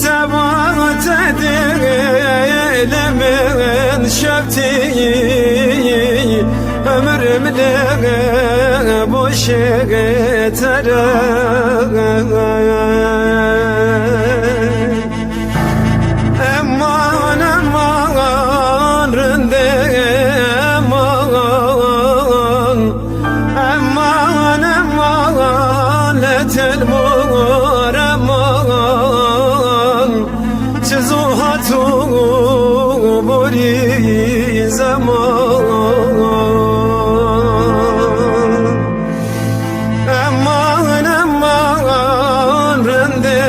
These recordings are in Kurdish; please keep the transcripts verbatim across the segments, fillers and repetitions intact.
Seba te dile min şewtî, ömrüm li boşê te re. Eman, eman, rindê eman. Eman, eman, le telmor eman. Çi zû hat û borî zeman. Eman, eman, rindê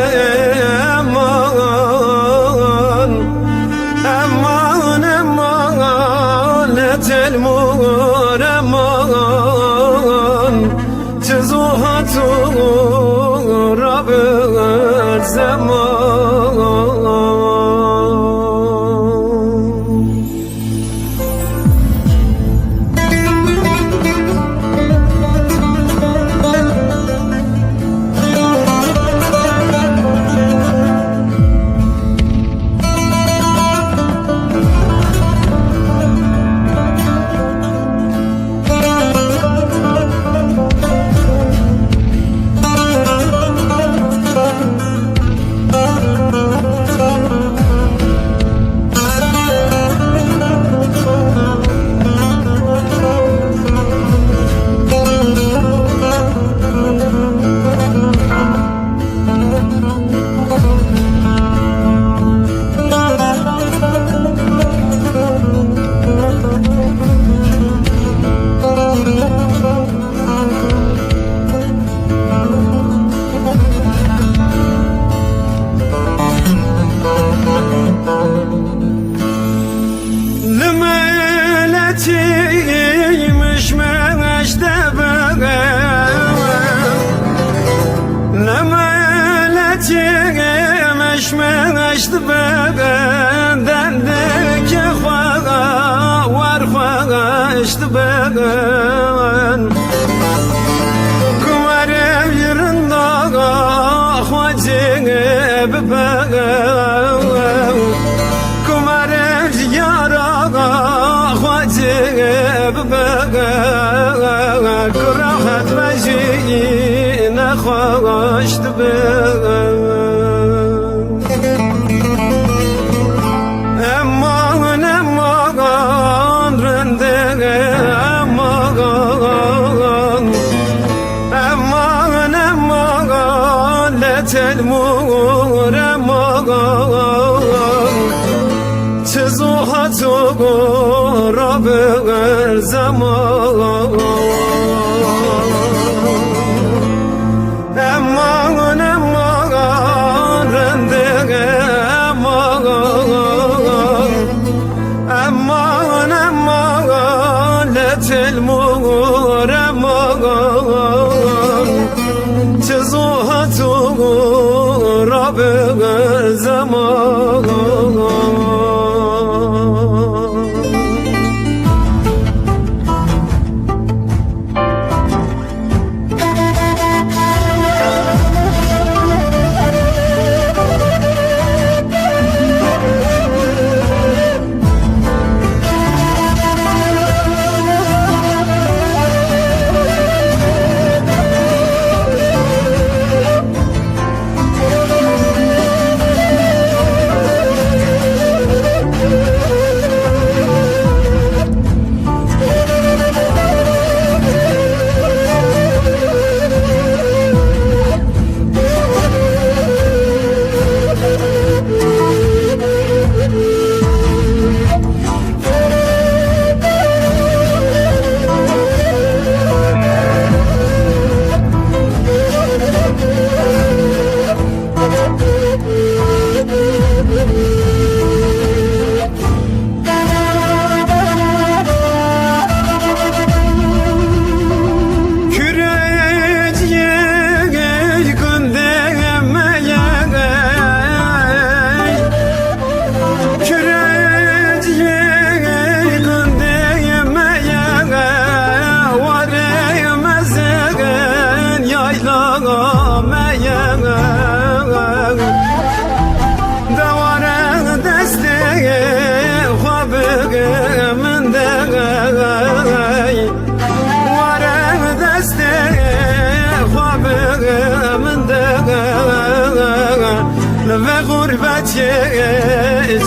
eman. Eman, eman, ne telmor eman. Çi zû hat û rabir zeman. Li miletî mişmeş dibe, li miletî mişmeş dibe, dendikê xwe war xweş dibe. Kumarê rinda xwecê bibe. Kumarê yara xwecê bibe. Ku rehet be jî nexweş dibe. Eman, eman, rindê eman. Eman, eman, le telmor eman. Çi zû hat û rabir zeman. Eman, eman, rindê eman. Eman, eman, le telmor eman. Çi zû hat û rabir zeman.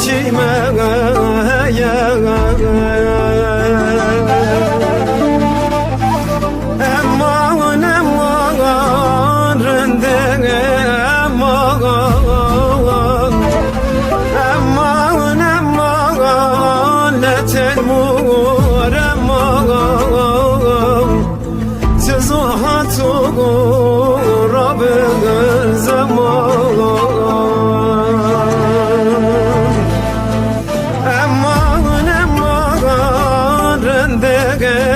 Çîme ye. Eman, eman, rindek, eman. Eman, eman, leçen mor, eman. Çi zû hat û rabin zeman. Eman, eman, rindek.